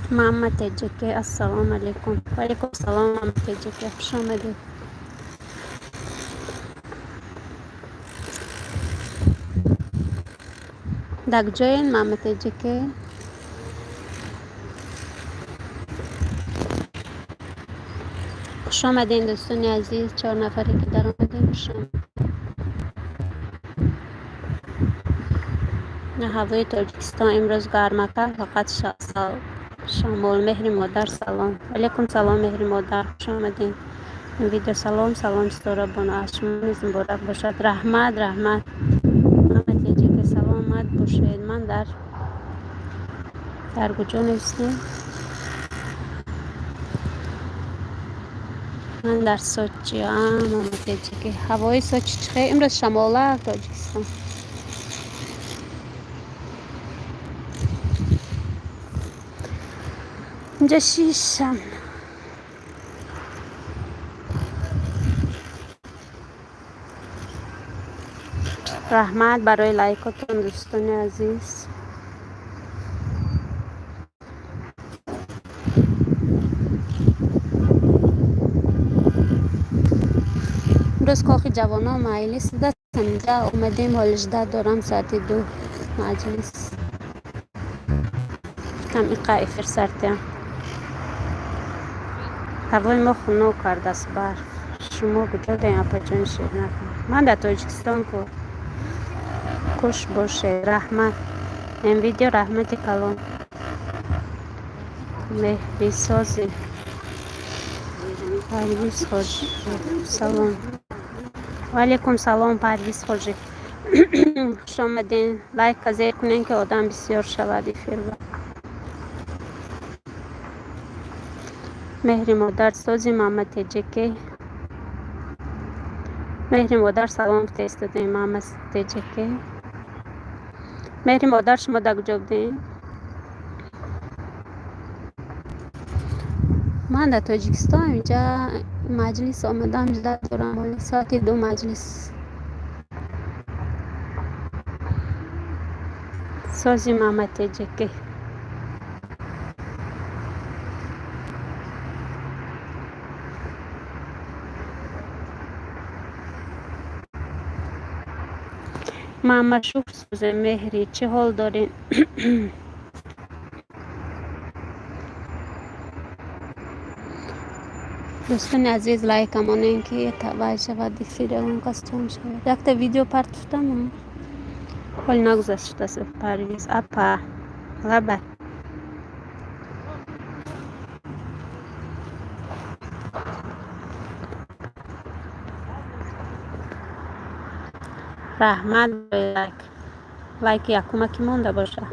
Мама Теҷаке, ассалому алайкум. Ва алайкум салом, Мама Теҷаке, хуш омадед. Дар куҷоен, Мама Теҷаке? Хуш омадем, дӯстони азиз, чор нафаре ки даромадем, хуш омадед. Ҳавои Тоҷикистон имрӯз гармака, фақат шамол. Меҳри модар, салом. Алайкум салом, меҳри модар, хуш омадем. Видео салом, салом, Ситора бону, аз шумо низ муборак бошад. Раҳмат, раҳмат. Мама Теҷаке, саломат бошед. Ман дар куҷо нестем? Ман дар Сочи. Мама Теҷаке. Ҳавои Сочи чӣ хел? Имрӯз шамола Тоҷикистон. Инҷа шишам. Раҳмат барои лайкотон, дӯстони азиз. Имрӯз Кохи ҷавонон маҷлис аст. Инҷа омадем, ҳоли жда дорам соати 2 маҷлис. Кам иқа эфир сартиям. Ҳавои мо хунук кардааст, барф. Шумо куҷо даем, апаҷони ширнакон? Ман дар Тоҷикистон ку. Хуш бошед, раҳмат. Ин видео раҳмати калон. Меҳрисози. Парвиз Хоҷи. Салом. Ва алайкум салом, Парвиз Хоҷи. Хуш омадем. Лайка зер кунем, ки одам бисёр шавад эфирба. Меҳри модар сози, Мама Теҷаке. Меҳри модар, салом гуфта Мама Теҷаке. Меҳри модар, шумо дар куҷо будем? Ман дар Тоҷикистон, инҷа маҷлис омадам, жда дорам ҳоли соати 2 маҷлис. Сози, Мама Теҷаке. Мама шукр сӯзе, Меҳрӣ, чӣ ҳол доред? Дӯстони азиз, лайка монем, ки вай шавад, эфир ягон кас ҷамъ шавад. Якта видео партофтам, ҳоли нагузаштааст. Парвиз апа, лаба. Раҳмат барои лайк. Лайки якума ки монда боша.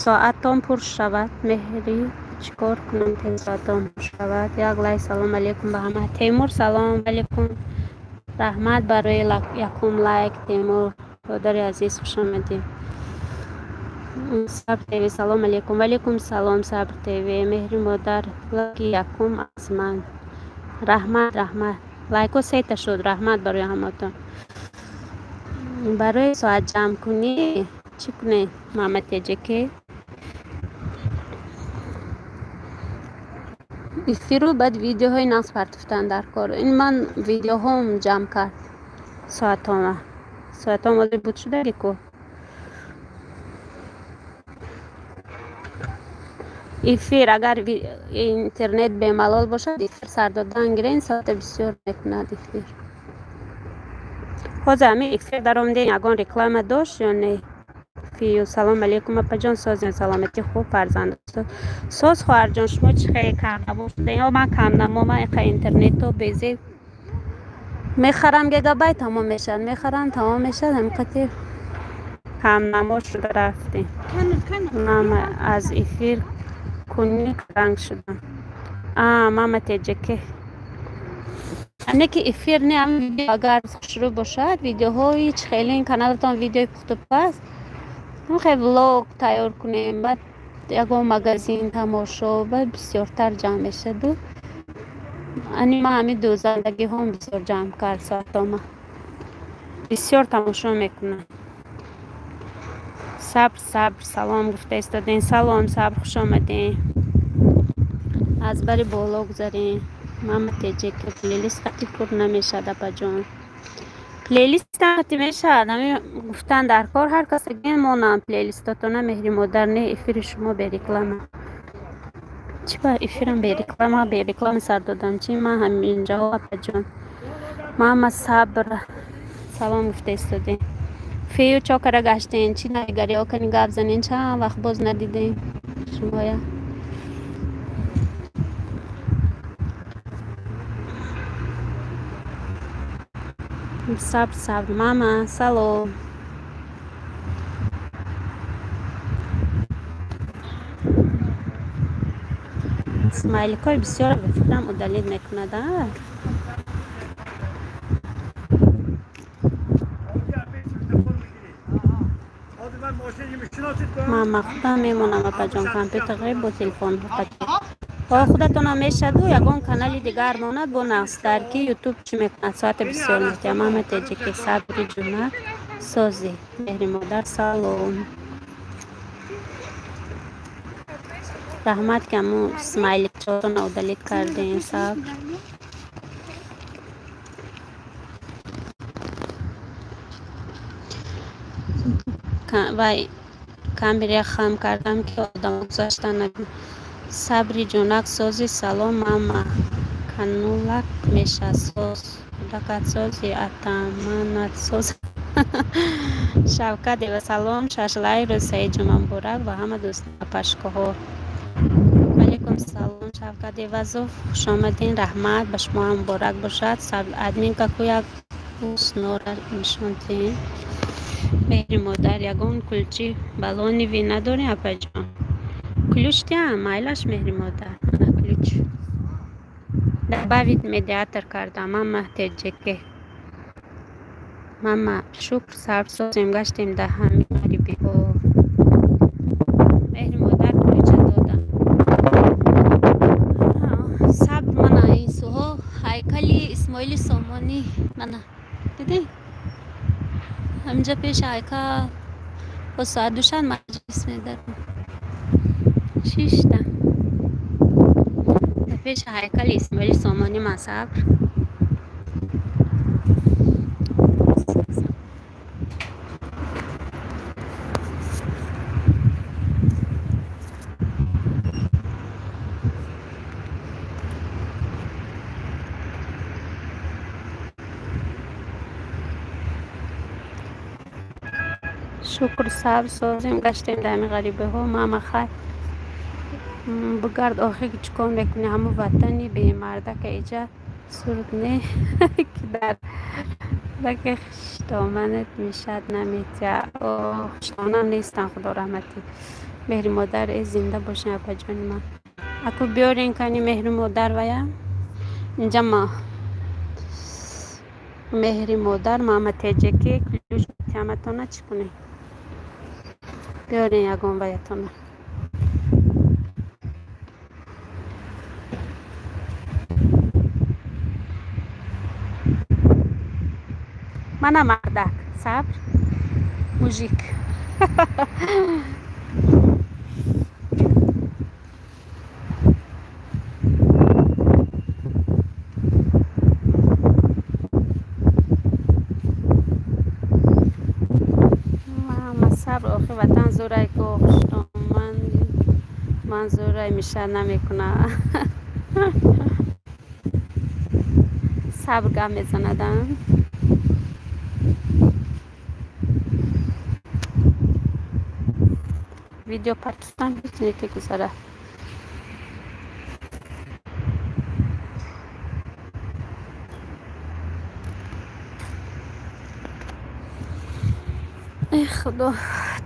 Соатон пур шавад, Меҳрӣ, чӣ кор кунам, тез соатон пур шавад? Як лайк. Салом алейкум ба ҳама. Темур, салом алейкум. Раҳмат барои якум лайк, Темур. Додари азиз, хуш омадӣ. Сабр ТВ, салом алейкум. Валейкум салом, Сабр ТВ. Меҳри модар, лайки якум аз ман. Раҳмат, раҳмат. Лайкҳо сета шуд. Раҳмат барои ҳаматон. Барои соат ҷамъкунӣ чӣ кунем, Мама Теҷаке? Эфиру баъд видеоҳои нағз партофтан дар кор. Ин ман видеоҳом ҷамъ кард соатома. Соатом ҳозир буд шудаги ку. Эфир агар интернет бемалол бошад, эфир сар додан гирен, соата бисёр мекунад эфир. Ҳозир ҳамин эфир даромадем, ягон реклама дошт ё не? Фию, салом алейкум, апаҷон, созен, саломатӣ, хуб, фарзанд соз, хоҳарҷон, шумо чӣ хеле камнамо шудем? Ё ман камнамо, ман иқа интернето безеб мехарам, гигабайт тамом мешавад, мехарам, тамом мешавад, ҳамин қати камнамо шуда рафтем. Мама, аз эфир кунӣ ранг шудам. А, мама Теҷаке. Не ки эфир не, агар хушрӯ бошад, видеоҳои чӣ хеле ин каналатон, видеои пухтупаз, хел влог тайёр кунем, баъд Ягон магазин, тамошо ва бисёртар ҷамъ мешаду. Ани ман ҳамин дӯзандагиҳом бисёр ҷамъ кард соатома. Бисёр тамошо мекунам. Сабр, сабр, салом гуфта истодем. Салом, сабр, хуш омадем. Аз бари боло гузарем. Мама теҷеки плейлист хати пур намешад, апаҷон. Плейлистам хати мешавад. Ҳамин гуфтан дар кор ҳар кас ген монам плейлистотона. Меҳри модар, не, эфири шумо бе реклама. Чӣ ба эфирам бе реклама, бе реклама сар додам? Чӣ ман ҳаминҷаҳо, апаҷон. Мама сабр, салом гуфта истодем. Фею чо кара гаштен? Чӣ навигариҳо кани гап занен? Чанд вақт боз надидем шумоя. Сабр, сабр, мама, салом. Смайликҳои бисёр ба фикрам удалить мекунад, а? Мама, худам мемонам, апаҷон, компютер ғайб бо телефон. Худатонам мешаду ягон канали дигар монад бо нақстар, ки ютуб чӣ мекунад, соата бисёр метия. Мама теҷики, сабри ҷунак, созӣ. Меҳри модар, салом. Раҳмат, ки ҳамун смайликчотона удалить кардем, сабр. Вай камере хам кардам, ки одамо гузашта набин. Сабри ҷонак, сози, салом, мама. Канулак меша, соз. Кӯдакат сози, атаманат соз. Шавкат Дева, салом, шашлай, рӯз саид ҷумъа муборак ва ҳама дӯстпашкоҳо. Алейкум салом, Шавкат Эвазов, хушомадин, раҳмат, ба шумо ҳам муборак бошад. Админ каку як ҳуснора нишон диҳем. Меҳри модар, ягон ключи балони ви надорем, апаҷон? Ключ диҳам, майлаш, меҳри модар. Ана ключ. Добавить медиатор кардам, мама теҷеке. Мама, шукр, сабр, созем, гаштем да ҳамин ғарибиҳо. Меҳри модар, ключа додам. Сабр, мана ин суҳо ҳайкали Исмоили Сомонӣ, мана. Дидӣ? Ҳаминҷа пеши ҳайкал бо соат душан маҷлис медарам. Шишта. Дар пеши ҳайкали Исмоили Сомонӣ ман, сабр. Шукр, сабр, созем, гаштем дар ҳамин ғарибиҳо. Мама, хай бугард, охир чӣ кор мекунӣ? Ҳамун ватани бемардака иҷа сурд не, ки дар раки хуштоманат мешад наметия. Хуштоманам нестам, худо раҳматӣ. Меҳри модар, э зинда бошем, апаҷони ман. Аку биёрен кани меҳри модар вая. Инҷа ма меҳри модар, мама теҷеки ключ тиаматона чӣ кунем? Биёрен ягон ваятона. Мана мардак, сабр, мужик. Мама, сабр, охи ватан зӯрай ку хуштоман ман зӯрай миша намекуна. Сабр гап мезанадам. Видео партистан ҳеҷ не ки гузарад. Эй худо,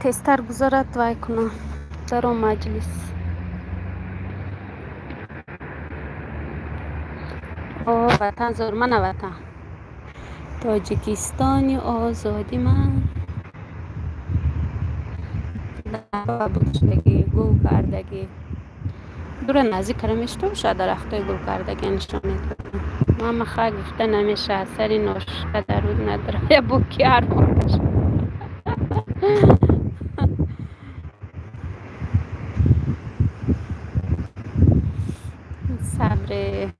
тезтар гузарад, вай кунам. Даром маҷлис. О, ватан зор, мана ватан. Тоҷикистони озоди ман. Шудагӣ, гул кардагӣ. Дура наздик кара мешто, шояд дарахтои гул кардагӣ нишон медодам. Мама ха гуфта намешавад, сари ношка даруд надорам. Я буки армон. Сабре.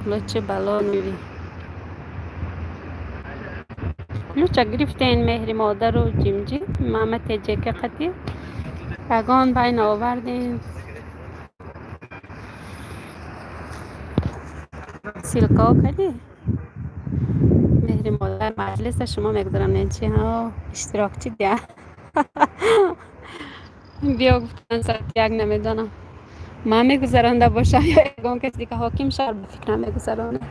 Гулочи бало меви. Ключа гирифтен меҳри модару ҷимҷи мама теҷека қатӣ ягон байн овардем. Ссылкао кардӣ? Меҳри модар маҷлиса шумо мегузарам чи ҳо иштирокчи дия. Биё гуфтан соати 1, намедонам. Ман мегузаронда бошам ё ягон каси дига, ҳоким шаҳр ба фикрам мегузаронад.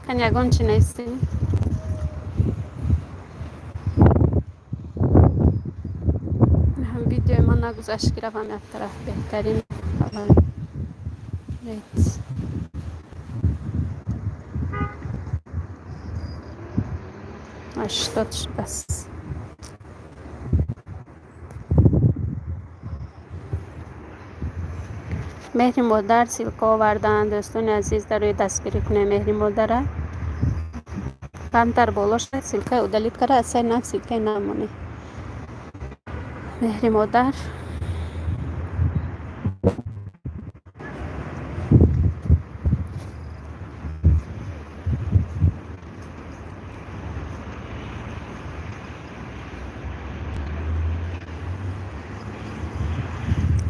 Кани ягон чи нестӣ? Видеои ман нагузашт, ки равам як тараф, беҳтарин. Рет. 80 шудааст. Меҳри модар ссылка оварданд, дӯстони азиз, дар рӯи дастгирӣ кунем меҳри модара. Камтар боло шуд, ссылкаи удалить карда, аз сари нав ссылкаи намонӣ. Меҳри модар.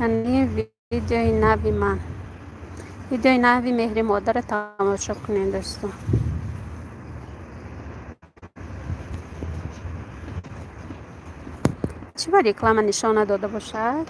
Ани видеои нави ман. Видеои нави меҳри модарро тамошо кунед, дӯстон. Чӣ ба реклама нишон надода бошад?